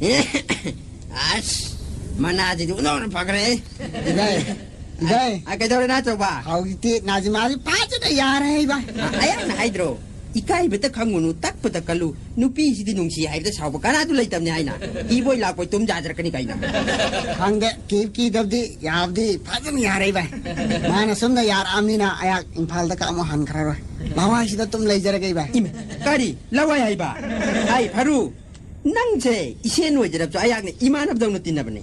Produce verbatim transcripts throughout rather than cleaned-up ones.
ꯑꯁ, ꯃꯅꯥꯁꯤꯗꯤ ꯎꯅꯧꯅ ꯐꯈ꯭ꯔꯦ꯫ ꯏꯕꯥꯏ, ꯏꯕꯥꯏ꯫ ꯑ, ꯀꯩꯗꯧꯔꯦ, ꯅꯥꯆꯧꯕ? ꯍꯧꯖꯤꯛꯇꯤ ꯅꯥꯖꯤꯃꯥꯁꯤ ꯐꯖꯅ ꯌꯥꯔꯦ, ꯏꯕꯥꯏ꯫ ꯑ, ꯑꯌꯥꯝꯅ ꯍꯥꯏꯗ꯭ꯔꯣ? "ꯏꯀꯥꯏꯕꯇ ꯈꯪꯉꯨꯅꯨ, ꯇꯛꯄꯗ ꯀꯜꯂꯨ, ꯅꯨꯄꯤꯁꯤꯗꯤ ꯅꯨꯡꯁꯤ ꯍꯥꯏꯕꯗ ꯁꯥꯎꯕ ꯀꯅꯥꯗꯨ ꯂꯩꯇꯕꯅꯤ" ꯍꯥꯏꯅ꯫ ꯀꯤꯕꯣꯏ ꯂꯥꯛꯄꯣꯏ ꯇꯨꯝ ꯌꯥꯖꯔꯛꯀꯅꯤ ꯀꯩꯅꯣ꯫ ꯈꯪꯗꯦ, ꯀꯤ-, ꯀꯤꯗꯕꯗꯤ ꯌꯥꯕꯗꯤ ꯐꯖꯅ ꯌꯥꯔꯦ, ꯏꯕꯥꯏ꯫ ꯃꯥꯅ ꯁꯨꯝꯅ ꯌꯥꯔꯛꯑꯕꯅꯤꯅ ꯑꯩꯍꯥꯛ ꯏꯝꯐꯥꯜꯗ ꯀꯥꯃꯨꯛ ꯍꯟꯈ꯭ꯔꯔꯣꯏ꯫ ꯂꯋꯥꯏꯁꯤꯗ ꯑꯗꯨꯝ ꯂꯩꯖꯔꯒꯦ, ꯏꯕꯥꯏ꯫ ꯏꯃꯥ, ꯀꯔꯤ? ꯂꯋꯥꯏ ꯍꯥꯏꯕ? ꯍꯥꯏ, ꯐꯔꯨ꯫ ꯅꯪꯁꯦ ꯏꯁꯦꯟ ꯑꯣꯏꯖꯔꯕꯁꯨ ꯑꯩꯍꯥꯛꯅ ꯏꯃꯥꯟꯅꯕꯗꯧꯅ ꯇꯤꯟꯅꯕꯅꯦ꯫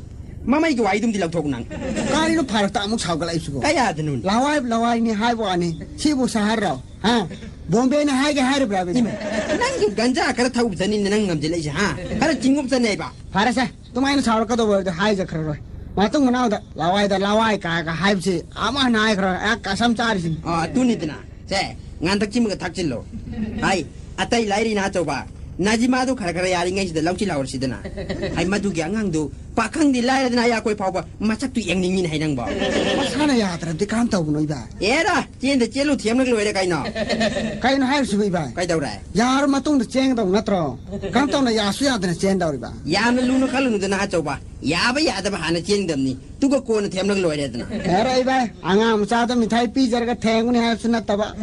ꯃꯃꯩꯒꯤ ꯋꯥꯍꯩꯗꯨꯝꯗꯤ ꯂꯧꯊꯣꯛꯎ ꯅꯪ꯫ ꯀꯔꯤꯅꯣ ꯐꯔꯛꯇ ꯑꯃꯨꯛ ꯁꯥꯎꯒꯠꯂꯛꯏꯁꯤꯕꯣ? ꯀꯌꯥꯗꯅꯣ? ꯂꯋꯥꯏ ꯂꯋꯥꯏꯅꯤ ꯍꯥꯏꯕ ꯋꯥꯅꯤ꯫ ꯁꯤꯕꯨ ꯁꯍꯔꯔꯣ? ꯍꯥ? ꯕꯣꯝꯕꯦꯅ ꯍꯥꯏꯒꯦ ꯍꯥꯏꯔꯤꯕ꯭ꯔꯥ, ꯑꯕꯤꯅ? ꯏꯃꯥ, ꯅꯪꯒꯤ ꯒꯟꯖꯥ ꯈꯔ ꯊꯧꯕꯗꯅꯤꯅꯦ ꯅꯪ ꯉꯝꯖꯤꯜꯂꯛꯏꯁꯦ, ꯍꯥ? ꯈꯔ ꯆꯤꯡꯉꯨꯞ ꯆꯠꯅꯩꯕ꯫ ꯐꯔꯦꯁꯦ, ꯑꯗꯨꯃꯥꯏꯅ ꯁꯥꯎꯔꯛꯀꯗꯧꯕ ꯑꯣꯏꯔꯗꯤ ꯍꯥꯏꯖꯈ꯭ꯔꯔꯣꯏ꯫ ꯃꯇꯨꯡ ꯃꯅꯥꯎꯗ ꯂꯋꯥꯏꯗ ꯂꯋꯥꯏ ꯀꯥꯒ ꯍꯥꯏꯕꯁꯤ ꯑꯃꯨꯛ ꯍꯟꯅ ꯍꯥꯏꯈ꯭ꯔꯔꯣꯏ꯫ ꯑꯩꯍꯥꯛ ꯀꯁꯝ ꯆꯥꯔꯤꯁꯤꯅꯤ꯫ ꯑ, ꯑꯗꯨꯅꯤꯗꯅ꯫ ꯁꯦ, ꯉꯥꯟꯊꯛꯁꯤꯃꯒ ꯊꯛꯆꯤꯜꯂꯣ꯫ ꯍꯥꯏ, ꯑꯇꯩ ꯂꯥꯏꯔꯤ ꯅꯥꯆꯧꯕ, ꯅꯥꯖꯤꯃꯥꯗꯨ ꯈꯔ ꯈꯔ ꯌꯥꯔꯤꯉꯩꯁꯤꯗ ꯂꯧꯁꯤꯜꯍꯧꯔꯁꯤꯗꯅ꯫ ꯍꯥꯏ, ꯃꯗꯨꯒꯤ ꯑꯉꯥꯡꯗꯨ ꯄꯥꯈꯪꯗꯤ ꯂꯥꯏꯔꯗꯅ ꯑꯩꯈꯣꯏ ꯐꯥꯎꯕ ꯃꯁꯛꯇꯨ ꯌꯦꯡꯅꯤꯡꯉꯤꯅꯦ ꯍꯥꯏ ꯅꯪꯕꯣ꯫ ꯃꯁꯥꯅ ꯌꯥꯗ꯭ꯔꯗꯤ ꯀꯔꯝ ꯇꯧꯕꯅꯣ, ꯏꯕꯥꯏ? ꯑꯦꯔꯥ, ꯆꯦꯟꯗ ꯆꯦꯜꯂꯨ ꯊꯦꯝꯂꯒ ꯂꯣꯏꯔꯦ ꯀꯩꯅꯣ꯫ ꯀꯩꯅꯣ ꯍꯥꯏꯔꯤꯁꯤꯕꯨ, ꯏꯕꯥꯏ? ꯀꯩꯗꯧꯔꯦ? ꯌꯥꯔ ꯃꯇꯨꯡꯗ ꯆꯦꯟꯒꯗꯧ ꯅꯠꯇ꯭ꯔꯣ? ꯀꯔꯝ ꯇꯧꯅ ꯌꯥꯁꯨ ꯌꯥꯗꯅ ꯆꯦꯟꯗꯧꯔꯤꯕ? ꯌꯥꯝꯅ ꯂꯨꯅ ꯈꯜꯂꯨꯅꯨꯗꯅ ꯑꯆꯧꯕ꯫ ꯌꯥꯕ ꯌꯥꯗꯕ ꯍꯥꯟꯅ ꯆꯦꯟꯒꯗꯕꯅꯤ꯫ ꯑꯗꯨꯒ ꯀꯣꯟꯅ ꯊꯦꯝꯂꯒ ꯂꯣꯏꯔꯦꯗꯅ꯫ ꯌꯥꯔꯦ, ꯏꯕꯥꯏ꯫ ꯑꯉꯥꯡ ꯃꯆꯥꯗ ꯃꯤꯊꯥꯏ ꯄꯤꯖꯔꯒ ꯊꯦꯝꯒꯅꯤ ꯍꯥꯏꯕꯁꯨ ꯅꯠꯇꯕ꯫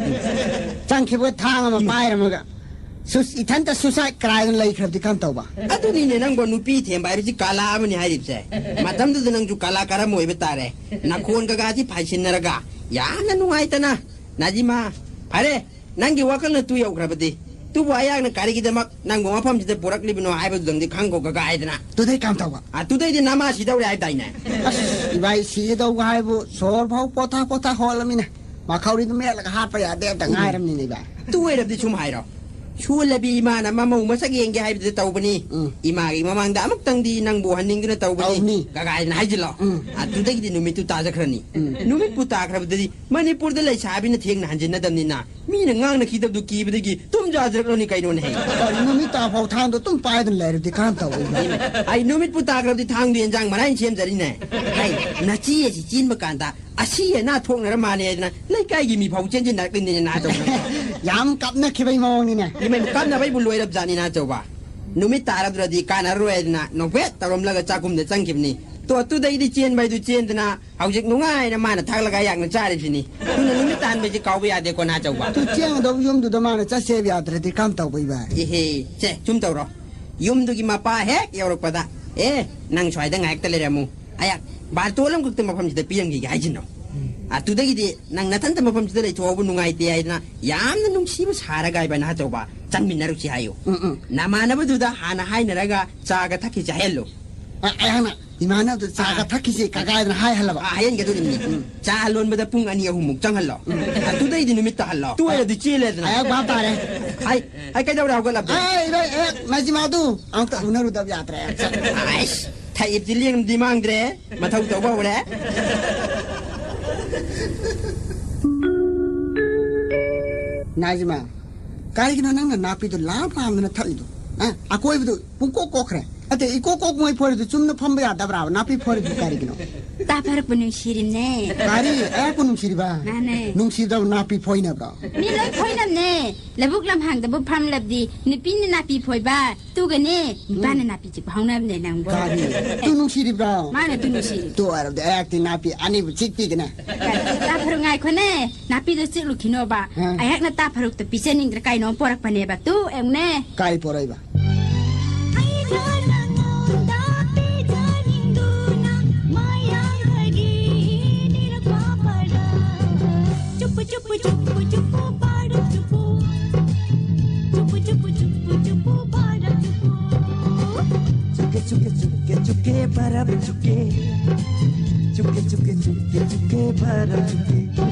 ꯆꯪꯈꯤꯕꯒ ꯊꯥꯡ ꯑꯃ ꯄꯥꯏꯔꯝꯃꯒ ꯁꯨꯁ-, ꯏꯊꯟꯇ suicide ꯀ꯭ꯔꯥꯏꯗꯨꯅ ꯂꯩꯈ꯭ꯔꯕꯗꯤ ꯀꯔꯝ ꯇꯧꯕ? ꯑꯗꯨꯅꯤꯅꯦ ꯅꯪꯕꯣ, ꯅꯨꯄꯤ ꯊꯦꯝꯕ ꯍꯥꯏꯕꯁꯤ ꯀꯂꯥ ꯑꯃꯅꯤ ꯍꯥꯏꯔꯤꯕꯁꯦ꯫ ꯃꯇꯝꯗꯨꯗ ꯅꯪꯁꯨ ꯀꯂꯥꯀꯥꯔ ꯑꯃ ꯑꯣꯏꯕ ꯇꯥꯔꯦ꯫ ꯅꯥꯈꯣꯟ ꯀꯀꯥꯁꯤ ꯐꯥꯏꯁꯤꯟꯅꯔꯒ ꯌꯥꯝꯅ ꯅꯨꯡꯉꯥꯏꯇꯅ꯫ ꯅꯥꯖꯤꯃꯥ, ꯐꯔꯦ, ꯅꯪꯒꯤ ꯋꯥꯈꯜꯅ ꯇꯨ ꯌꯧꯈ꯭ꯔꯕꯗꯤ꯫ ꯇꯨꯕꯨ ꯑꯩꯍꯥꯛꯅ ꯀꯔꯤꯒꯤꯗꯃꯛ ꯅꯪꯕꯨ ꯃꯐꯝꯁꯤꯗ ꯄꯨꯔꯛꯂꯤꯕꯅꯣ ꯍꯥꯏꯕꯗꯨꯗꯪꯗꯤ ꯈꯪꯈꯣ ꯀꯀꯥ ꯍꯥꯏꯗꯅ꯫ ꯇꯨꯗꯩ ꯀꯔꯝ ꯇꯧꯕ? ꯑ, ꯇꯨꯗꯩꯗꯤ ꯅꯃꯥ ꯁꯤꯗꯧꯔꯦ ꯍꯥꯏꯕꯗꯥꯏꯅꯦ? ꯑꯁ, ꯏꯕꯥꯏ, ꯁꯤꯒꯗꯧꯕ ꯍꯥꯏꯕꯨ ꯁꯣꯔ ꯐꯥꯎ ꯄꯣꯊꯥ ꯄꯣꯊꯥ ꯍꯣꯜꯂꯃꯤꯅꯦ꯫ ꯃꯈꯧꯔꯤꯗꯨ ꯃꯦꯠꯂꯒ ꯍꯥꯠꯄ ꯌꯥꯗꯦ ꯑꯝꯇ ꯎꯝ꯫ ꯉꯥꯏꯔꯝꯅꯤꯅꯦ, ꯏꯕꯥꯏ꯫ ꯇꯨ ꯑꯣꯏꯔꯕꯗꯤ ꯁꯨꯝ ꯍꯥꯏꯔꯣ꯫ ꯁꯣꯜꯂꯕꯤ ꯏꯃꯥꯅ ꯃꯃꯧ ꯃꯁꯛ ꯌꯦꯡꯒꯦ ꯍꯥꯏꯕꯗꯨꯗ ꯇꯧꯕꯅꯤ꯫ ꯎꯝ꯫ ꯏꯃꯥꯒꯤ ꯃꯃꯥꯡꯗ ꯑꯃꯨꯛꯇꯪꯗꯤ ꯅꯪꯕꯨ ꯎꯍꯟꯅꯤꯡꯗꯨꯅ ꯇꯧꯕꯅꯤ꯫ ꯇꯧꯅꯤ꯫ ꯀꯀꯥ ꯍꯥꯏꯗꯅ ꯍꯥꯏꯖꯤꯜꯂꯣ꯫ ꯎꯝ꯫ ꯑꯗꯨꯗꯒꯤꯗꯤ ꯅꯨꯃꯤꯠꯇꯨ ꯇꯥꯖꯈ꯭ꯔꯅꯤ꯫ ꯎꯝ꯫ ꯅꯨꯃꯤꯠꯄꯨ ꯇꯥꯈ꯭ꯔꯕꯗꯗꯤ ꯃꯅꯤꯄꯨꯔꯗ ꯂꯩꯁꯥꯕꯤꯅ ꯊꯦꯡꯅ ꯍꯟꯖꯤꯟꯅꯗꯕꯅꯤꯅ ꯃꯤꯅ ꯉꯥꯡꯅꯈꯤꯗꯕꯗꯨ ꯀꯤꯕꯗꯒꯤ ꯇꯨꯝ ꯌꯥꯖꯔꯛꯂꯣꯅꯤ ꯀꯩꯅꯣꯅꯦ꯫ ꯀꯔꯤ ꯅꯨꯃꯤꯠ ꯇꯥꯐꯥꯎ ꯊꯥꯡꯗꯣ ꯑꯗꯨꯝ ꯄꯥꯏꯗꯅ ꯂꯩꯔꯗꯤ ꯀꯔꯝ ꯇꯧꯕ? ꯑꯩ ꯅꯨꯃꯤꯠꯄꯨ ꯇꯥꯈ꯭ꯔꯕꯗꯤ ꯊꯥꯡꯗꯨ ꯌꯦꯟꯖꯥꯡ ꯃꯅꯥ ꯑꯩꯅ ꯁꯦꯝꯖꯔꯤꯅꯦ꯫ ꯑꯩ ꯅꯆꯦ ꯑꯁꯤ ꯆꯦꯟꯕ ꯀꯥꯟꯗ ꯑꯁꯤ ꯑꯅꯥ ꯊꯣꯛꯅꯔ ꯃꯥꯜꯂꯦ ꯍꯥꯏꯗꯅ ꯂꯩꯀꯥꯏꯒꯤ ꯃꯤ ꯐꯥꯎ ꯆꯦꯟꯁꯤꯟꯅꯔꯛꯂꯤꯅꯦ ꯅꯥꯆꯧꯕ꯫ ꯌꯥꯝ ꯀꯥꯞꯅꯈꯤꯕꯩ ꯃꯑꯣꯡꯅꯤꯅꯦ꯫ ꯏꯃꯩ ꯀꯥꯞꯅꯕꯩꯕꯨ ꯂꯣꯏꯔꯕꯖꯥꯠꯅꯤ ꯅꯥꯆꯧꯕ꯫ ꯅꯨꯃꯤꯠ ꯇꯥꯔꯗ꯭ꯔꯗꯤ ꯀꯥꯟꯅꯔꯔꯣꯏ ꯍꯥꯏꯗꯅ ꯅꯣꯛꯐꯦꯠ ꯇꯧꯔꯝꯂꯒ ꯆꯥꯛꯈꯨꯝꯗ ꯆꯪꯈꯤꯕꯅꯤ꯫ ꯇꯣ, ꯑꯗꯨꯗꯩꯗꯤ ꯆꯦꯟꯕ ꯍꯥꯏꯗꯨ ꯆꯦꯟꯗꯅ ꯍꯧꯖꯤꯛ ꯅꯨꯡꯉꯥꯏꯅ ꯃꯥꯅ ꯊꯥꯛꯂꯒ ꯑꯩꯍꯥꯛꯅ ꯆꯥꯔꯤꯕꯁꯤꯅꯤ꯫ ꯑꯗꯨꯅ ꯅꯨꯃꯤꯠ ꯇꯥꯍꯟꯕꯁꯤ ꯀꯥꯎꯕ ꯌꯥꯗꯦꯀꯣ, ꯅꯍꯥꯆꯧꯕ꯫ ꯑꯗꯨ ꯆꯦꯟꯒꯗꯧꯕ ꯌꯨꯝꯗꯨꯗ ꯃꯥꯅ ꯆꯠꯁꯦ ꯍꯥꯏꯕ ꯌꯥꯗ꯭ꯔꯗꯤ ꯀꯔꯝ ꯇꯧꯕ ꯏꯕꯥꯏ? ꯏꯍꯦ, ꯁꯦ, ꯁꯨꯝ ꯇꯧꯔꯣ꯫ ꯌꯨꯝꯗꯨꯒꯤ ꯃꯄꯥ ꯍꯦꯛ ꯌꯧꯔꯛꯄꯗ, "ꯑꯦ, ꯅꯪ ꯁ꯭ꯋꯥꯏꯗ ꯉꯥꯏꯍꯥꯛꯇ ꯂꯩꯔꯝꯃꯨ꯫ ꯑꯩꯍꯥꯛ ꯕꯥꯔꯇꯣꯟ ꯑꯃꯈꯛꯇ ꯃꯐꯝꯁꯤꯗ ꯄꯤꯔꯝꯈꯤꯒꯦ" ꯍꯥꯏꯁꯤꯅꯣ꯫ ꯑꯗꯨꯗꯒꯤꯗꯤ ꯅꯪ ꯅꯊꯟꯇ ꯃꯐꯝꯁꯤꯗ ꯂꯩꯊꯣꯛꯍꯧꯕ ꯅꯨꯡꯉꯥꯏꯇꯦ ꯍꯥꯏꯗꯅ ꯌꯥꯝꯅ ꯅꯨꯡꯁꯤꯕ ꯁꯥꯔꯒ ꯏꯕꯥꯏ ꯅꯍꯥꯆꯧꯕ, "ꯆꯪꯃꯤꯟꯅꯔꯨꯁꯤ" ꯍꯥꯏꯌꯨ꯫ ꯎꯝ, ꯎꯝ꯫ ꯅꯃꯥꯟꯅꯕꯗꯨꯗ ꯍꯥꯟꯅ ꯍꯥꯏꯅꯔꯒ ꯆꯥꯒ ꯊꯛꯈꯤ ꯆꯥꯍꯜꯂꯨ꯫ ꯑ, ꯑꯩꯍꯥꯛꯅ ꯏꯃꯥꯟꯅꯕꯗ ꯆꯥꯒ ꯑꯥ꯫ ꯊꯛꯈꯤꯁꯦ ꯀꯀꯥꯗꯅ ꯍꯥꯏꯍꯜꯂꯕ꯫ ꯑꯥ, ꯍꯥꯏꯍꯟꯒꯗꯧꯔꯤꯕꯅꯤ꯫ ꯎꯝ꯫ ꯆꯥ ꯂꯣꯟꯕꯗ ꯄꯨꯡ ꯑꯅꯤ ꯑꯍꯨꯝꯃꯨꯛ ꯆꯪꯍꯜꯂꯣ꯫ ꯎꯝ꯫ ꯑꯗꯨꯗꯩꯗꯤ ꯅꯨꯃꯤꯠ ꯇꯥꯍꯜꯂꯣ꯫ ꯇꯨ ꯑꯣꯏꯔꯗꯤ ꯆꯦꯜꯂꯦꯗꯅ꯫ ꯑꯩꯍꯥꯛ ꯚꯥꯞ ꯇꯥꯔꯦ꯫ ꯍꯥꯏ, ꯍꯥꯏ, ꯀꯩꯗꯧꯔꯦ ꯍꯧꯒꯠꯂꯕꯗꯣ? ꯑꯦ, ꯏꯕꯥꯏ, ꯑꯦ, ꯅꯖꯤꯃꯥꯗꯨ ꯑꯃꯨꯛꯇ ꯎꯅꯔꯨꯗꯕ ꯌꯥꯗ꯭ꯔꯦ꯫ ꯑꯥꯏꯁ, ꯊꯛꯏꯕꯗꯤ ꯂꯦꯡꯗꯤ ꯃꯥꯡꯗ꯭ꯔꯦ꯫ ꯃꯊꯧ ꯇꯧꯕ ꯍꯧꯔꯦ꯫ ꯅꯥꯖꯤꯃꯥ, ꯀꯔꯤꯒꯤꯅꯣ ꯅꯪꯅ ꯅꯥꯄꯤꯗꯣ ꯂꯥꯝ ꯂꯥꯝꯗꯅ ꯊꯛꯏꯗꯣ? ꯑ? ꯑꯀꯣꯏꯕꯗꯨ ꯄꯨꯡꯀꯣꯛ ꯀꯣꯛꯈ꯭ꯔꯦ꯫ ꯑꯇꯩ ꯏꯀꯣꯛ ꯀꯣꯛ ꯃꯣꯏ ꯐꯣꯏꯔꯤꯗꯨ ꯆꯨꯝꯅ ꯐꯝꯕ ꯌꯥꯗꯕ꯭ꯔꯥꯕ? ꯅꯥꯄꯤ ꯐꯣꯏꯔꯤꯗꯨ ꯀꯔꯤꯒꯤꯅꯣ? ꯇꯥ ꯐꯔꯛꯄ ꯅꯨꯡꯁꯤꯔꯤꯝꯅꯦ꯫ ꯀꯔꯤ? ꯑꯩꯍꯥꯛꯄꯨ ꯅꯨꯡꯁꯤꯔꯤꯕ? ꯃꯥꯅꯦ꯫ ꯅꯨꯡꯁꯤꯗꯕ ꯅꯥꯄꯤ ꯐꯣꯏꯅꯕ꯭ꯔꯣ? ꯃꯤ ꯂꯣꯏ ꯐꯣꯏꯅꯝꯅꯦ꯫ ꯂꯧꯕꯨꯛ ꯂꯝꯍꯥꯡꯗꯕꯨ ꯐꯝꯂꯕꯗꯤ ꯅꯨꯄꯤꯅ ꯅꯥꯄꯤ ꯐꯣꯏꯕ, ꯇꯨꯒꯅꯦ ꯅꯨꯄꯥꯅ ꯎꯝ꯫ ꯅꯥꯄꯤ ꯆꯤꯛꯄ ꯍꯧꯅꯕꯅꯦ ꯅꯪꯕꯣ꯫ ꯀꯔꯤ? ꯇꯨ ꯅꯨꯡꯁꯤꯔꯤꯕ꯭ꯔꯣ? ꯃꯥꯅ ꯇꯨ ꯅꯨꯡꯁꯤꯔꯤ꯫ ꯇꯨ ꯑꯣꯏꯔꯕꯗꯤ ꯑꯩꯍꯥꯛꯇꯤ ꯅꯥꯄꯤ ꯑꯅꯤꯕꯨ ꯆꯤꯛꯄꯤꯒꯅ꯫ ꯇꯥ ꯐꯔꯨꯛ ꯉꯥꯏꯈꯣꯅꯦ, ꯅꯥꯄꯤꯗꯣ ꯆꯤꯛꯂꯨꯈꯤꯅꯣꯕ꯫ ꯑ꯫ ꯑꯩꯍꯥꯛꯅ ꯇꯥ ꯐꯔꯨꯛꯇ ꯄꯤꯖꯅꯤꯡꯗ꯭ꯔ ꯀꯩꯅꯣꯝ ꯄꯣꯔꯛꯄꯅꯦꯕ꯫ ꯇꯨ ꯌꯦꯡꯉꯨꯅꯦ꯫ ꯀꯥꯏ ꯄꯣꯔꯛꯏꯕ? ꯑꯩꯅ ꯅꯪꯉꯣꯟꯗ ꯄꯤꯖꯅꯤꯡꯗꯨꯅ ꯃꯌꯥꯡꯗꯒꯤ ꯅꯤꯔꯛꯄ ꯄꯔ꯫ ꯆꯨꯞꯄꯨ ꯆꯨꯞꯄꯨ ꯆꯨꯞꯄꯨ ꯆꯨꯞꯄꯨ ꯄꯔ ꯆꯨꯞꯄꯨ꯫ ꯆꯨꯞꯄꯨ ꯆꯨꯞꯄꯨ ꯆꯨꯞꯄꯨ ꯆꯨꯞꯄꯨ ꯄꯔ ꯆꯨꯞꯄꯨ꯫ ꯆꯨꯞꯀꯦ ꯆꯨꯞꯀꯦ ꯆꯨꯞꯀꯦ ꯆꯨꯞꯀꯦ ꯕꯔꯞ ꯆꯨꯞꯀꯦ꯫ ꯆꯨꯞꯀꯦ ꯆꯨꯞꯀꯦ ꯆꯨꯞꯀꯦ ꯆꯨꯞꯀꯦ ꯕꯔꯞ ꯆꯨꯞꯀꯦ꯫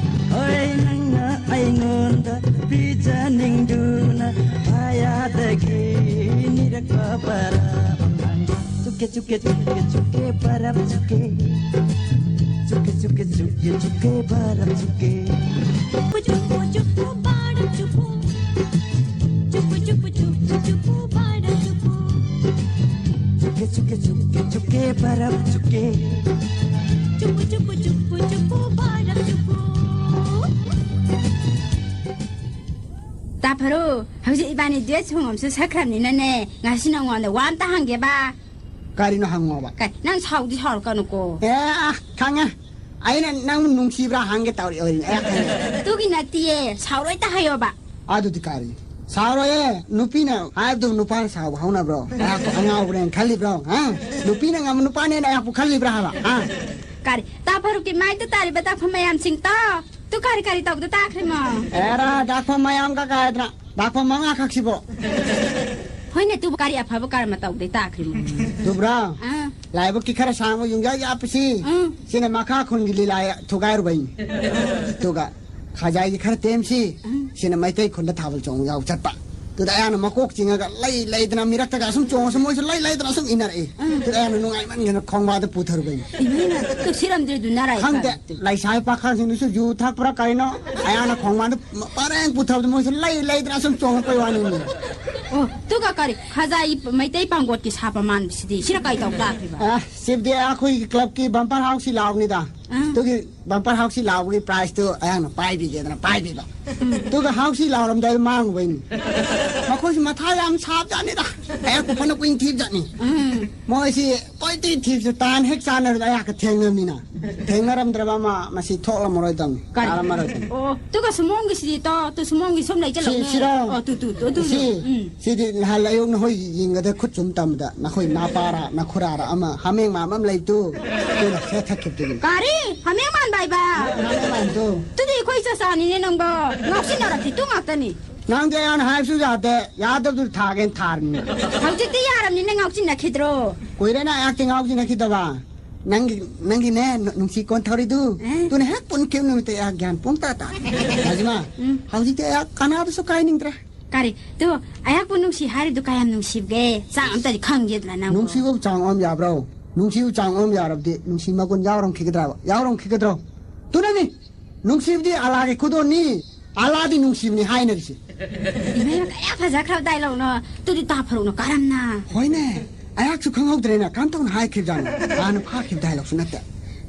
ꯍꯣꯏ ꯅꯪꯅ ꯑꯩꯉꯣꯟꯗ ꯄꯤꯖꯅꯤꯡꯗꯨꯅ ꯃꯌꯥꯗꯒꯤ ꯅꯤꯔꯛꯄ ꯕꯔꯞ꯫ ꯆꯨꯞꯀꯦ ꯆꯨꯞꯀꯦ ꯆꯨꯞꯀꯦ ꯆꯨꯞꯀꯦ ꯕꯔꯞ ꯆꯨꯞꯀꯦ꯫ ꯆꯨꯞꯀꯦ ꯆꯨꯞꯀꯦ ꯆꯨꯞꯀꯦ ꯆꯨꯞꯀꯦ ꯕꯔꯞ ꯆꯨꯞꯀꯦ꯫ ꯆꯨꯞꯄꯨ ꯆꯨꯞꯄꯨ ꯆꯨꯞꯄꯨ ꯕꯔꯞ ꯆꯨꯞꯄꯨ꯫ ꯆꯨꯞꯄꯨ ꯆꯨꯞꯄꯨ ꯆꯨꯞꯄꯨ ꯆꯨꯞꯄꯨ ꯕꯔꯞ ꯆꯨꯞꯄꯨ꯫ ꯆꯨꯞꯀꯦ ꯆꯨꯞꯀꯦ ꯆꯨꯞꯀꯦ ꯆꯨꯞꯀꯦ ꯕꯔꯞ ꯆꯨꯞꯀꯦ꯫ ꯆꯨꯞꯄꯨ ꯆꯨꯞꯄꯨ ꯆꯨꯞꯄꯨ ꯆꯨꯞꯄꯨ ꯕꯔꯞ ꯆꯨꯞꯄꯨ꯫ ꯐꯔꯨ, ꯍꯧꯖꯤꯛ ꯏꯕꯥꯅꯤ duet song ꯑꯃꯁꯨ ꯁꯛꯈ꯭ꯔꯕꯅꯤꯅꯅꯦ, ꯉꯁꯤ ꯅꯉꯣꯟꯗ ꯋꯥ ꯑꯝꯇ ꯍꯪꯒꯦꯕ꯫ ꯀꯔꯤꯅꯣ ꯍꯪꯉꯣꯕ? ꯀꯩ, ꯅꯪ ꯁꯥꯎꯗꯤ ꯁꯥꯎꯔꯛꯀꯅꯨꯀꯣ꯫ ꯑꯦ, ꯑꯥ, ꯈꯪꯉꯦ꯫ ꯑꯩꯅ ꯅꯪ ꯅꯨꯡꯁꯤꯕ꯭ꯔꯥ ꯍꯪꯒꯦ ꯇꯧꯔꯤ ꯑꯣꯏꯔꯤꯅꯦ꯫ ꯑꯦ, ꯈꯪꯉꯦ꯫ ꯑꯗꯨꯒꯤ ꯅꯠꯇꯤꯌꯦ, ꯁꯥꯎꯔꯣꯏꯇ ꯍꯥꯏꯌꯣꯕ꯫ ꯑꯗꯨꯗꯤ ꯀꯔꯤ? ꯁꯥꯎꯔꯣꯏꯌꯦ꯫ ꯅꯨꯄꯤꯅ ꯍꯥꯏꯕꯗꯨ ꯅꯨꯄꯥꯅ ꯁꯥꯎꯕ ꯍꯧꯅꯕ꯭ꯔꯣ? ꯑꯩꯍꯥꯛꯄꯨ ꯑꯉꯥꯎꯕꯅꯦꯅ ꯈꯜꯂꯤꯕ꯭ꯔꯣ? ꯍꯥ? ꯅꯨꯄꯤꯅ ꯉꯝꯕ ꯅꯨꯄꯥꯅꯦꯅ ꯑꯩꯍꯥꯛꯄꯨ ꯈꯜꯂꯤꯕ꯭ꯔꯥ ꯍꯥꯏꯕ? ꯍꯥ? ꯀꯔꯤ? ꯇꯥ ꯐꯔꯨꯛꯀꯤ ꯃꯥꯏꯗ ꯇꯥꯔꯤꯕ ꯇꯥꯛꯐꯝ ꯃꯌꯥꯝꯁꯤꯡꯗꯣ ꯇꯨ ꯀꯔꯤ ꯀꯔꯤ ꯇꯧꯕꯗ ꯇꯥꯈ꯭ꯔꯤꯃꯣ? ꯑꯦꯔꯥ, ꯗꯥꯛꯐꯝ ꯃꯌꯥꯝ ꯀ ꯀꯥꯏꯗꯅ, ꯗꯥꯛꯐꯝ ꯃꯉꯥ ꯈꯛꯁꯤꯕꯣ꯫ ꯍꯣꯏꯅꯦ, ꯇꯨꯕꯨ ꯀꯔꯤ ꯑꯐꯕ ꯀꯔꯃ ꯇꯧꯕꯗꯩ ꯇꯥꯈ꯭ꯔꯤꯃꯣ? ꯇꯨꯕ꯭ꯔꯥ? ꯑꯥ꯫ ꯂꯥꯏꯕꯛꯀꯤ ꯈꯔ ꯁꯥꯡꯕ ꯌꯨꯝꯖꯥ ꯌꯥꯞꯄꯁꯤ꯫ ꯎꯝ꯫ ꯁꯤꯅ ꯃꯈꯥ ꯈꯨꯟꯒꯤ ꯂꯤꯂꯥ ꯊꯨꯒꯥꯏꯔꯨꯕꯩꯅꯤ꯫ ꯑꯗꯨꯒ ꯈꯖꯥꯏꯒꯤ ꯈꯔ ꯇꯦꯝꯁꯤ꯫ ꯎꯝ꯫ ꯁꯤꯅ ꯃꯩꯇꯩ ꯈꯨꯟꯗ ꯊꯥꯕꯜ ꯆꯣꯡ ꯌꯥꯎ ꯆꯠꯄ꯫ ꯑꯗꯨꯗ ꯑꯌꯥꯝꯕ ꯃꯀꯣꯛ ꯆꯤꯡꯉꯒ ꯂꯩ ꯂꯩꯗꯅ ꯃꯤꯔꯛꯇꯒ ꯁꯨꯝ ꯆꯣꯡꯉꯁꯨ ꯃꯣꯏꯁꯨ ꯂꯩ ꯂꯩꯗꯅ ꯁꯨꯝ ꯏꯟꯅꯔꯛꯏ꯫ ꯎꯝ꯫ ꯑꯗꯨꯗ ꯑꯌꯥꯝꯕ ꯅꯨꯡꯉꯥꯏꯃꯟꯒꯤꯗꯅ ꯈꯣꯡꯕꯥꯗ ꯄꯨꯊꯔꯨꯕꯩꯅꯤ꯫ ꯏꯃꯥꯏꯅ, ꯇꯨ ꯁꯤꯔꯝꯗ꯭ꯔꯦ ꯑꯗꯨ ꯅꯔꯥꯏ ꯈꯪꯗꯦ꯫ ꯀꯥꯟꯗ꯫ ꯂꯩꯁꯥꯕꯤ ꯄꯥꯈꯪꯁꯤꯡꯗꯨꯁꯨ ꯌꯨ ꯊꯛꯄ꯭ꯔꯥ ꯀꯔꯤꯅꯣ? ꯑꯌꯥꯝꯕ ꯈꯣꯡꯕꯥꯗ ꯄꯔꯦꯡ ꯄꯨꯊꯕꯗ ꯃꯣꯏꯁꯨ ꯂꯩ ꯂꯩꯗꯅ ꯁꯨꯝ ꯆꯣꯡꯉꯛꯄꯩ ꯋꯥꯅꯤꯅꯦ꯫ ꯑꯣ, ꯑꯗꯨꯒ ꯀꯔꯤ? ꯈꯖꯥꯏ ꯃꯩꯇꯩ ꯄꯥꯡꯒꯣꯠꯀꯤ ꯁꯥꯕ ꯃꯥꯟꯕꯁꯤꯗꯤ, ꯁꯤꯅ ꯀꯔꯤ ꯇꯧ ꯇꯥꯈ꯭ꯔꯤꯕ? ꯑ, ꯁꯤꯕꯨꯗꯤ ꯑꯩꯈꯣꯏꯒꯤ clubꯀꯤ bumper houseꯀꯤ ꯂꯥꯎꯕꯅꯤꯗ꯫ ꯑꯥ꯫ ꯑꯗꯨꯒꯤ bumper houseꯀꯤ ꯂꯥꯎꯕꯒꯤ prizeꯇꯨ ꯑꯩꯍꯥꯛꯅ ꯄꯥꯏꯕꯤꯒꯦꯗꯅ ꯄꯥꯏꯕꯤꯕ꯫ ꯎꯝ꯫ ꯑꯗꯨꯒ houseꯀꯤ ꯂꯥꯎꯔꯝꯗꯥꯏꯗ ꯃꯥꯡꯉꯨꯕꯩꯅꯤ꯫ ꯃꯈꯣꯏꯁꯨ ꯃꯊꯥ ꯌꯥꯝ ꯁꯥꯕꯖꯥꯠꯅꯤꯗ꯫ ꯑꯩꯍꯥꯛꯄꯨ ꯐꯅ ꯀꯨꯏꯅ ꯊꯤꯕꯖꯥꯠꯅꯤ꯫ ꯎꯝ꯫ ꯃꯣꯏꯁꯤ ꯀꯣꯏꯊꯤ ꯊꯤꯕꯁꯦ ꯇꯥꯟ ꯍꯦꯛ ꯆꯥꯟꯅꯔꯗꯤ ꯑꯩꯍꯥꯛꯀ ꯊꯦꯡꯅꯕꯅꯤꯅ꯫ ꯊꯦꯡꯅꯔꯝꯗ꯭ꯔꯕ ꯑꯃ ꯃꯁꯤ ꯊꯣꯛꯂꯝꯃꯔꯣꯏꯗꯕꯅꯤ꯫ ꯀꯔꯤ? ꯇꯥꯔꯝꯃꯔꯣꯏꯗꯕꯅꯤ꯫ ꯑꯣ, ꯑꯗꯨꯒ ꯁꯨꯃꯣꯡꯒꯤꯁꯤꯗꯤ ꯇꯣ, ꯇꯨ ꯁꯨꯃꯣꯡꯒꯤ ꯁꯨꯝ ꯂꯩꯆꯜꯂꯛꯅꯦ꯫ ꯁꯤ, ꯁꯤꯔꯣ? ꯑꯣ, ꯇꯨ, ꯇꯨ, ꯇꯨ, ꯇꯨ, ꯁꯤ, ꯎꯝ꯫ ꯁꯤꯗꯤ ꯅꯍꯥꯟ ꯑꯌꯨꯛ ꯅꯈꯣꯏ ꯌꯦꯡꯒꯗ ꯈꯨꯠ ꯁꯨꯝ ꯇꯝꯕꯗ ꯅꯈꯣꯏ ꯅꯥꯄꯥꯔꯥ, ꯅꯈꯨꯔꯥꯔꯥ ꯑꯃ ꯍꯥꯃꯦꯡ ꯃꯥꯟꯕ ꯑꯃ ꯂꯩꯕꯗꯨ, ꯑꯗꯨꯅ ꯁꯦꯠꯊꯈꯤꯕꯗꯨꯒꯤꯅꯤ꯫ ꯀꯔꯤ? ꯍꯥꯃꯦꯡ ꯃꯥꯟꯕ ꯍꯥꯏꯕ? ꯍꯥꯃꯦꯡ ꯃꯥꯟꯕꯗꯣ꯫ ꯇꯨꯗꯤ ꯑꯩꯈꯣꯏ ꯆꯆꯥꯅꯤꯅꯦ ꯅꯪꯕꯣ꯫ ꯉꯥꯎꯁꯤꯟꯅꯔꯛꯇꯤ ꯇꯨ ꯉꯥꯛꯇꯅꯤ꯫ ꯅꯪꯗꯤ ꯑꯩꯅ ꯍꯥꯏꯕꯁꯨ ꯌꯥꯗꯦ, ꯌꯥꯗꯕꯗꯨ ꯊꯥꯒꯦꯅ ꯊꯥꯔꯤꯅꯤ꯫ ꯍꯧꯖꯤꯛꯇꯤ ꯌꯥꯔꯕꯅꯤꯅ ꯉꯥꯎꯁꯤꯟꯅꯈꯤꯗ꯭ꯔꯣ? ꯀꯨꯏꯔꯦꯅ ꯑꯩꯍꯥꯛꯇꯤ ꯉꯥꯎꯁꯤꯟꯅꯈꯤꯗꯕ꯫ ꯅꯪꯒꯤ, ꯅꯪꯒꯤꯅꯦ, ꯅ-, ꯅꯨꯡꯁꯤ ꯀꯣꯟꯊꯧꯔꯤꯗꯨ꯫ ꯑꯦ? ꯑꯗꯨꯅ ꯍꯦꯛ ꯄꯨꯟꯈꯤꯕ ꯅꯨꯃꯤꯠꯇ ꯑꯩꯍꯥꯛ ꯒ꯭ꯌꯥꯟ ꯄꯨꯡ ꯇꯥ ꯇꯥꯔꯦ꯫ ꯔꯥꯖꯤꯃꯥ, ꯎꯝ꯫ ꯍꯧꯖꯤꯛꯇꯤ ꯑꯩꯍꯥꯛ ꯀꯅꯥꯗꯁꯨ ꯀꯥꯏꯅꯤꯡꯗ꯭ꯔꯦ꯫ ꯀꯔꯤ? ꯇꯨ, ꯑꯩꯍꯥꯛꯄꯨ ꯅꯨꯡꯁꯤ ꯍꯥꯏꯔꯤꯗꯨ ꯀꯌꯥꯝ ꯅꯨꯡꯁꯤꯕꯒꯦ? ꯆꯥꯡ ꯑꯝꯇꯗꯤ ꯈꯪꯒꯦꯗꯅ ꯅꯪꯕꯨ꯫ ꯅꯨꯡꯁꯤꯕꯕꯨ ꯆꯥꯡ ꯑꯣꯝ ꯌꯥꯕ꯭ꯔꯣ? ꯅꯨꯡꯁꯤꯕꯨ ꯆꯥꯡ ꯑꯣꯝ ꯌꯥꯔꯕꯗꯤ ꯅꯨꯡꯁꯤ ꯃꯒꯨꯟ ꯌꯥꯎꯔꯝꯈꯤꯒꯗ꯭ꯔꯕ? ꯌꯥꯎꯔꯝꯈꯤꯒꯗ꯭ꯔꯣ? ꯑꯗꯨꯅꯅꯤ, ꯅꯨꯡꯁꯤꯕꯗꯤ ꯑꯂꯥꯒꯤ ꯈꯨꯗꯣꯜꯅꯤ, ꯑꯂꯥꯗꯤ ꯅꯨꯡꯁꯤꯕꯅꯤ ꯍꯥꯏꯅꯔꯤꯁꯦ꯫ ꯏꯃꯩꯃ, ꯀꯌꯥ ꯐꯖꯈ꯭ꯔꯕ dialogueꯅꯣ꯫ ꯇꯨꯗꯤ ꯇꯥ ꯐꯔꯨꯛꯅ ꯀꯔꯝꯅ? ꯍꯣꯏꯅꯦ, ꯑꯩꯍꯥꯛꯁꯨ ꯈꯪꯍꯧꯗ꯭ꯔꯦꯅꯦ, ꯀꯔꯝ ꯇꯧꯅ ꯍꯥꯏꯈꯤꯕꯖꯥꯠꯅꯣ? ꯍꯥꯟꯅ ꯐꯥꯈꯤꯕ dialogueꯁꯨ ꯅꯠꯇꯦ꯫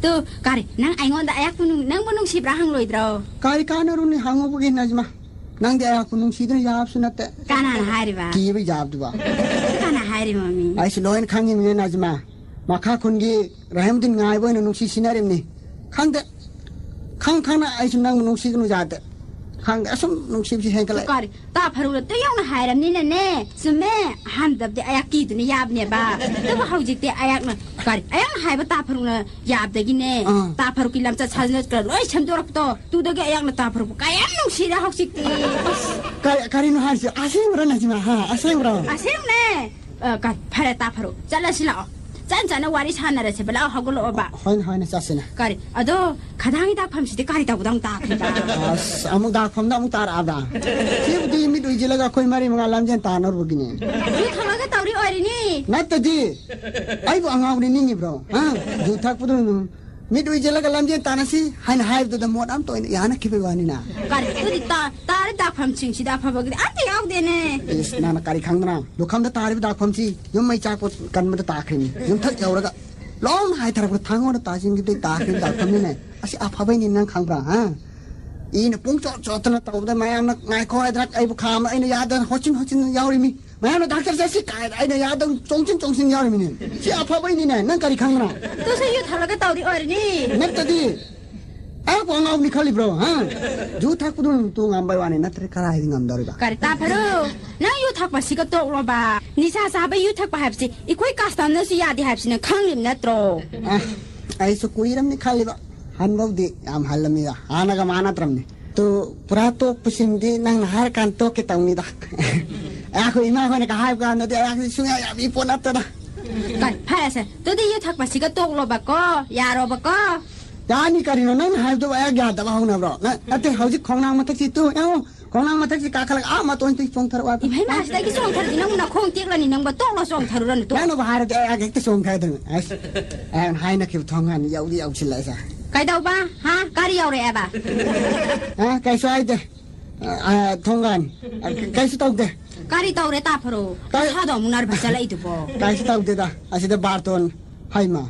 ꯇꯨ, ꯀꯔꯤ, ꯅꯪ ꯑꯩꯉꯣꯟꯗ ꯑꯩꯍꯥꯛꯄꯨ ꯅꯨꯡ-, ꯅꯪꯕꯨ ꯅꯨꯡꯁꯤꯕ꯭ꯔꯥ ꯍꯪꯂꯣꯏꯗ꯭ꯔꯣ? ꯀꯔꯤ ꯀꯥꯟꯅꯔꯨꯅꯤ ꯍꯪꯉꯨꯕꯒꯤ, ꯅꯖꯃꯥ? ꯅꯪꯗꯤ ꯑꯩꯍꯥꯛꯄꯨ ꯅꯨꯡꯁꯤꯗꯨꯅ ꯌꯥꯕꯁꯨ ꯅꯠꯇꯦ꯫ ꯀꯅꯥꯅ ꯍꯥꯏꯔꯤꯕ? ꯀꯤꯕ ꯌꯥꯕꯗꯨꯕ꯫ ꯀꯅꯥ ꯍꯥꯏꯔꯤꯕ, ꯃꯃꯤ? ꯑꯩꯁꯨ ꯂꯣꯏꯅ ꯈꯪꯉꯤꯕꯅꯦ, ꯅꯥꯖꯤꯃꯥ꯫ ꯃꯈꯥ ꯈꯨꯟꯒꯤ ꯔꯍꯤꯝꯗꯤꯟ ꯉꯥꯏꯕ ꯑꯣꯏꯅ ꯅꯨꯡꯁꯤ ꯁꯤꯟꯅꯔꯤꯕꯅꯤ꯫ ꯈꯪꯗꯦ꯫ ꯈꯪ ꯈꯪꯅ ꯑꯩꯁꯨ ꯅꯪꯕꯨ ꯅꯨꯡꯁꯤꯒꯅꯨ ꯌꯥꯗꯦ꯫ ꯈꯪꯗꯦ, ꯑꯁꯨꯝ ꯅꯨꯡꯁꯤꯕꯁꯤ ꯍꯦꯟꯒꯠꯂꯛꯑꯦ꯫ ꯀꯔꯤ? ꯇꯥ ꯐꯔꯨꯅ ꯇꯨ ꯌꯧꯅ ꯍꯥꯏꯔꯕꯅꯤꯅꯅꯦ꯫ ꯆꯨꯝꯃꯦ꯫ ꯑꯍꯥꯟꯕꯗꯕꯨꯗꯤ ꯑꯩꯍꯥꯛ ꯀꯤꯗꯨꯅ ꯌꯥꯕꯅꯦꯕ꯫ ꯑꯗꯨꯕꯨ ꯍꯧꯖꯤꯛꯇꯤ ꯑꯩꯍꯥꯛꯅ, ꯀꯔꯤ? ꯑꯩꯍꯥꯛꯅ ꯍꯥꯏꯕ ꯇꯥ ꯐꯔꯨꯅ ꯌꯥꯕꯗꯒꯤꯅꯦ꯫ ꯑꯥ꯫ ꯇꯥ ꯐꯔꯨꯛꯀꯤ ꯂꯝꯆꯠ ꯁꯥꯖꯠ ꯈꯔ ꯂꯣꯏ ꯁꯦꯝꯗꯣꯔꯛꯄꯗꯣ꯫ ꯇꯨꯗꯒꯤ ꯑꯩꯍꯥꯛꯅ ꯇꯥ ꯐꯔꯨꯛꯄꯨ ꯀꯌꯥꯝ ꯅꯨꯡꯁꯤꯔꯦ ꯍꯧꯖꯤꯛꯇꯤ꯫ ꯑꯁ, ꯀꯔꯤ, ꯀꯔꯤꯅꯣ ꯍꯥꯏꯔꯤꯁꯦ? ꯑꯁꯦꯡꯕ꯭ꯔꯣ, ꯅꯥꯖꯤꯃꯥ? ꯍꯥ, ꯑꯁꯦꯡꯕ꯭ꯔꯣ? ꯑꯁꯦꯡꯕꯅꯦ꯫ ꯑ, ꯀ-, ꯐꯔꯦ, ꯇꯥ ꯐꯔꯨ꯫ ꯆꯠꯂꯁꯤ ꯂꯥꯛꯑꯣ꯫ ꯆꯟ ꯆꯠꯅ ꯋꯥꯔꯤ ꯁꯥꯟꯅꯔꯁꯦꯕ꯫ ꯂꯥꯛꯑꯣ, ꯍꯧꯒꯠꯂꯛꯑꯣꯕ꯫ ꯍꯣꯏꯅꯦ, ꯍꯣꯏꯅꯦ, ꯆꯠꯁꯤꯅꯦ꯫ ꯀꯔꯤ? ꯑꯗꯣ, ꯈꯗꯥꯡꯒꯤ ꯗꯥꯛꯐꯝꯁꯤꯗꯤ ꯀꯔꯤ ꯇꯧꯕꯗ ꯑꯃꯨꯛ ꯇꯥꯈ꯭ꯔꯤꯕ? ꯑꯁ, ꯑꯃꯨꯛ ꯗꯥꯛꯐꯝꯗ ꯑꯃꯨꯛ ꯇꯥꯔꯛꯑꯕ꯭ꯔꯥ? ꯁꯤꯕꯨꯗꯤ ꯃꯤꯠ ꯎꯏꯁꯤꯜꯂꯒ ꯑꯩꯈꯣꯏ ꯃꯔꯤ ꯃꯉꯥ ꯂꯝꯖꯦꯟ ꯇꯥꯟꯅꯔꯨꯕꯒꯤꯅꯦ꯫ ꯌꯨ ꯊꯛꯂꯒ ꯇꯧꯔꯤ ꯑꯣꯏꯔꯤꯅꯤ꯫ ꯅꯠꯇꯗꯤ, ꯑꯩꯕꯨ ꯑꯉꯥꯎꯕꯅꯤ ꯅꯤꯡꯉꯤꯕ꯭ꯔꯣ? ꯍꯥ? ꯌꯨ ꯊꯛꯄꯗꯨ ꯃꯤꯠ ꯎꯏꯁꯤꯜꯂꯒ ꯂꯝꯖꯦꯟ ꯇꯥꯟꯅꯁꯤ ꯍꯥꯏꯅ ꯍꯥꯏꯕꯗꯨꯗ ꯃꯣꯠ ꯑꯃꯇ ꯑꯣꯏꯅ ꯌꯥꯅꯈꯤꯕꯒꯤ ꯋꯥꯅꯤꯅ꯫ ꯀꯔꯤ? ꯑꯗꯨꯗꯤ ꯇꯥ-, ꯇꯥꯔꯤ ꯗꯥꯛꯐꯝꯁꯤꯡꯁꯤꯗ ꯑꯐꯕꯒꯤꯗꯤ ꯑꯝꯇ ꯌꯥꯎꯗꯦꯅꯦ꯫ ꯏꯁ, ꯅꯪꯅ ꯀꯔꯤ ꯈꯪꯗꯅ? ꯂꯨꯈꯝꯗ ꯇꯥꯔꯤꯕ ꯗꯥꯛꯐꯝꯁꯤ ꯌꯨꯝ ꯃꯩ ꯆꯥꯛꯄ ꯀꯟꯕꯗ ꯇꯥꯈ꯭ꯔꯤꯅꯤ꯫ ꯌꯨꯝꯊꯛ ꯌꯧꯔꯒ ꯂꯣꯡ ꯍꯥꯏꯊꯔꯛꯄꯗ ꯊꯥꯡꯒꯣꯟꯗ ꯇꯥꯁꯤꯟꯈꯤꯕꯗꯩ ꯇꯥꯈ꯭ꯔꯤꯕ ꯗꯥꯛꯐꯝꯅꯤꯅꯦ꯫ ꯑꯁꯤ ꯑꯐꯕꯩꯅꯤ, ꯅꯪ ꯈꯪꯕ꯭ꯔꯥ, ꯍꯥ? ꯏꯅ ꯄꯨꯡ ꯆꯣꯠ ꯆꯣꯠꯇꯅ ꯇꯧꯕꯗ ꯃꯌꯥꯝꯅ ꯉꯥꯏꯈꯣ ꯍꯥꯏꯗꯅ ꯑꯩꯕꯨ ꯈꯥꯝꯃ ꯑꯩꯅ ꯌꯥꯗꯅ ꯍꯣꯠꯆꯤꯟ ꯍꯣꯠꯆꯤꯟ ꯌꯥꯎꯔꯤꯃꯤ꯫ ꯃꯌꯥꯝꯅ ꯗꯥꯛꯇꯔ ꯆꯠꯁꯤ ꯀꯥꯏꯅ ꯑꯩꯅ ꯌꯥꯗꯧ ꯆꯣꯡꯁꯤꯟ ꯆꯣꯡꯁꯤꯟ ꯌꯥꯎꯔꯤꯃꯤꯅꯦ꯫ ꯁꯤ ꯑꯐꯕꯩꯅꯤꯅꯦ, ꯅꯪ ꯀꯔꯤ ꯈꯪꯕ꯭ꯔꯥ? ꯇꯨꯁꯨ ꯌꯨ ꯊꯛꯂꯒ ꯇꯧꯔꯤ ꯑꯣꯏꯔꯅꯤ꯫ ꯅꯠꯇꯗꯤ ꯑꯩꯕꯨ ꯑꯉꯥꯎꯕꯅꯤ ꯈꯜꯂꯤꯕ꯭ꯔꯣ, ꯍꯥ? ꯌꯨ ꯊꯛꯄꯗꯨ ꯇꯨ ꯉꯝꯕꯩ ꯋꯥꯅꯤ, ꯅꯠꯇ꯭ꯔꯗꯤ ꯀꯗꯥꯏꯗ ꯉꯝꯗꯧꯔꯤꯕ? ꯀꯔꯤ ꯇꯥ ꯐꯔꯨ? ꯅꯪ ꯌꯨ ꯊꯛꯄꯁꯤꯒ ꯇꯣꯛꯂꯣꯕ꯫ ꯅꯤꯁꯥ ꯆꯥꯕ ꯌꯨ ꯊꯛꯄ ꯍꯥꯏꯕꯁꯤ ꯑꯩꯈꯣꯏ ꯀꯁꯇꯝꯅꯁꯨ ꯌꯥꯗꯦ ꯍꯥꯏꯕꯁꯤ ꯅꯪ ꯈꯪꯂꯤꯕ ꯅꯠꯇ꯭ꯔꯣ? ꯑ, ꯑꯩꯁꯨ ꯀꯨꯏꯔꯝꯅꯤ ꯈꯜꯂꯤꯕ꯫ ꯍꯟꯕꯧꯗꯤ ꯌꯥꯝ ꯍꯜꯂꯝꯃꯤꯗ, ꯍꯥꯟꯅꯒ ꯃꯥꯟꯅꯗ꯭ꯔꯕꯅꯤ꯫ ꯇꯨ, ꯄꯨꯔꯥ ꯇꯣꯛꯄꯁꯤꯃꯗꯤ ꯅꯪꯅ ꯍꯥꯏꯔꯀꯥꯟꯗ ꯇꯣꯛꯀꯦ ꯇꯧꯅꯤꯗ꯫ ꯑꯩꯈꯣꯏ ꯏꯃꯥ ꯍꯣꯏꯅꯒ ꯍꯥꯏꯕ ꯀꯥꯟꯗꯗꯤ ꯑꯩꯍꯥꯛꯁꯤ ꯁꯨꯡꯌꯥ ꯌꯥꯕꯤ ꯄꯣꯠ ꯅꯠꯇꯦꯗ꯫ ꯀ-, ꯐꯔꯦꯁꯦ, ꯑꯗꯨꯗꯤ ꯌꯨ ꯊꯛꯄꯁꯤꯒ ꯇꯣꯛꯂꯣꯕꯀꯣ, ꯌꯥꯔꯣꯕꯀꯣ꯫ ꯌꯥꯅꯤ ꯀꯔꯤꯅꯣ, ꯅꯪꯅ ꯍꯥꯏꯕꯗꯨꯕꯨ ꯑꯩꯍꯥꯛ ꯌꯥꯗꯕ ꯍꯧꯅꯕ꯭ꯔꯣ? ꯅ-, ꯅꯠꯇꯦ, ꯍꯧꯖꯤꯛ ꯈꯣꯡꯅꯥꯡ ꯃꯊꯛꯁꯤ ꯇꯨ, ꯌꯦꯡꯉꯨ, ꯈꯣꯡꯅꯥꯡ ꯃꯊꯛꯁꯤ ꯀꯥꯈꯠꯂꯒ ꯑꯥ ꯃꯇꯣꯟꯁꯤ ꯆꯣꯡꯊꯔꯛꯑꯣ ꯍꯥꯏꯕ꯫ ꯏꯃꯩꯃ, ꯑꯁꯤꯗꯒꯤ ꯆꯣꯡꯊꯔꯗꯤ ꯅꯪ ꯅꯈꯣꯡ ꯇꯦꯛꯂꯅꯤ, ꯅꯪꯕ ꯇꯣꯛꯂꯣ, ꯆꯣꯡꯊꯔꯨꯔꯅꯨ, ꯇꯣꯛ꯫ ꯅꯪꯅꯕꯨ ꯍꯥꯏꯔꯗꯤ ꯑꯩ ꯍꯦꯛꯇ ꯆꯣꯡꯊꯗꯣꯏꯅꯤ꯫ ꯑꯁ, ꯑꯩꯅ ꯍꯥꯏꯅꯈꯤꯕ ꯊꯣꯡꯒꯥꯟ ꯌꯧꯗꯤ ꯌꯧꯁꯤꯜꯂꯛꯑꯦꯁꯦ꯫ ꯀꯩꯗꯧꯕ? ꯍꯥ? ꯀꯔꯤ ꯌꯧꯔꯛꯑꯦꯕ? ꯑ, ꯀꯩꯁꯨ ꯍꯥꯏꯗꯦ꯫ ꯑ, ꯑ, ꯊꯣꯡꯒꯥꯟ꯫ ꯑ, ꯀꯩꯁꯨ ꯇꯧꯗꯦ꯫ ꯀꯔꯤ ꯇꯧꯔꯦ, ꯇꯥꯐꯔꯣ? ꯀꯔꯤ? ꯅꯁꯥꯗꯣ ꯑꯃꯨꯛ ꯅꯔꯚꯁ ꯆꯠꯂꯛꯏꯗꯨꯕꯣ? ꯀꯩꯁꯨ ꯇꯧꯗꯦꯗ꯫ ꯑꯁꯤꯗ ꯕꯥꯔꯇꯣꯟ꯫ ꯍꯩꯃꯥ꯫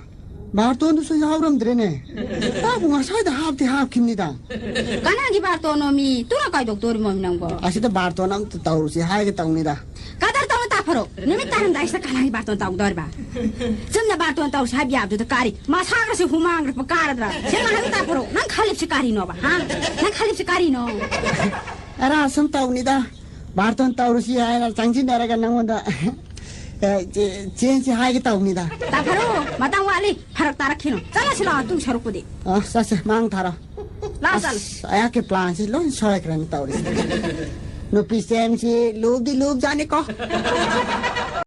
ꯕꯥꯔꯇꯣꯟꯗꯨꯁꯨ ꯌꯥꯎꯔꯝꯗ꯭ꯔꯦꯅꯦ꯫ ꯇꯥꯕꯨ ꯉꯁꯥꯏꯗ ꯍꯥꯞꯇꯤ ꯍꯥꯞꯈꯤꯕꯅꯤꯗ꯫ ꯀꯅꯥꯒꯤ ꯕꯥꯔꯇꯣꯟꯅꯣ ꯃꯤ? ꯇꯨꯅ ꯀꯥꯏꯗꯣꯛꯇꯣꯔꯤꯃꯣ ꯅꯪꯕꯣ? ꯑꯁꯤꯗ ꯕꯥꯔꯇꯣꯟ ꯑꯝꯇ ꯇꯧꯔꯨꯁꯤ ꯍꯥꯏꯒꯦ ꯇꯧꯅꯤꯗ꯫ ꯀꯗꯔ ꯇꯧꯅ ꯇꯥꯐꯔꯣ꯫ ꯅꯨꯃꯤꯠ ꯇꯥꯔꯝꯗꯥꯏꯁꯤꯗ ꯀꯅꯥꯒꯤ ꯕꯥꯔꯇꯣꯟ ꯇꯧꯗꯣꯔꯤꯕ? ꯆꯨꯝꯅ ꯕꯥꯔꯇꯣꯟ ꯇꯧꯁꯤ ꯍꯥꯏꯕ ꯌꯥꯕꯗꯨꯗ ꯀꯥꯔꯤ꯫ ꯃꯁꯥꯒꯁꯦ ꯍꯨꯃꯥꯡꯒ ꯀꯥꯔꯗ꯭ꯔꯥ? ꯁꯦꯡꯅ ꯍꯥꯏꯌꯨ ꯇꯥꯐꯔꯣ꯫ ꯅꯪ ꯈꯜꯂꯤꯕꯁꯤ ꯀꯥꯔꯤꯅꯣꯕ? ꯍꯥ? ꯅꯪ ꯈꯜꯂꯤꯕꯁꯤ ꯀꯥꯔꯤꯅꯣ? ꯑꯔꯥ ꯁꯨꯝ ꯇꯧꯅꯤꯗ꯫ ꯕꯥꯔꯇꯣꯟ ꯇꯧꯔꯨꯁꯤ ꯍꯥꯏꯅ ꯆꯪꯁꯤꯟꯅꯔꯒ ꯅꯪꯉꯣꯟꯗ, ꯑꯦ, ꯆꯦ-, ꯆꯦꯟꯁꯤ ꯍꯥꯏꯒꯦ ꯇꯧꯅꯤꯗ꯫ ꯇꯥꯐꯔꯣ꯫ ꯃꯇꯝ ꯋꯥꯠꯂꯤ꯫ ꯐꯔꯛ ꯇꯥꯔꯛꯈꯤꯅꯣ꯫ ꯆꯠꯂꯁꯤ ꯂꯥꯛꯑꯣ, ꯇꯨ ꯁꯔꯨꯛꯄꯨꯗꯤ꯫ ꯑ, ꯆꯠꯁꯦ, ꯃꯥꯡ ꯊꯥꯔꯣ꯫ ꯂꯥꯛꯑꯣ, ꯆꯠꯂꯣ꯫ ꯑꯁ, ꯑꯩꯍꯥꯛꯀꯤ ꯄ꯭ꯂꯥꯟꯁꯤ ꯂꯣꯏ ꯁꯣꯏꯈ꯭ꯔꯦꯅ ꯇꯧꯔꯤꯁꯦ꯫ ꯅꯨꯄꯤ ꯆꯦꯟꯁꯤ ꯂꯨꯕꯗꯤ ꯂꯨꯕꯖꯥꯠꯅꯤꯀꯣ꯫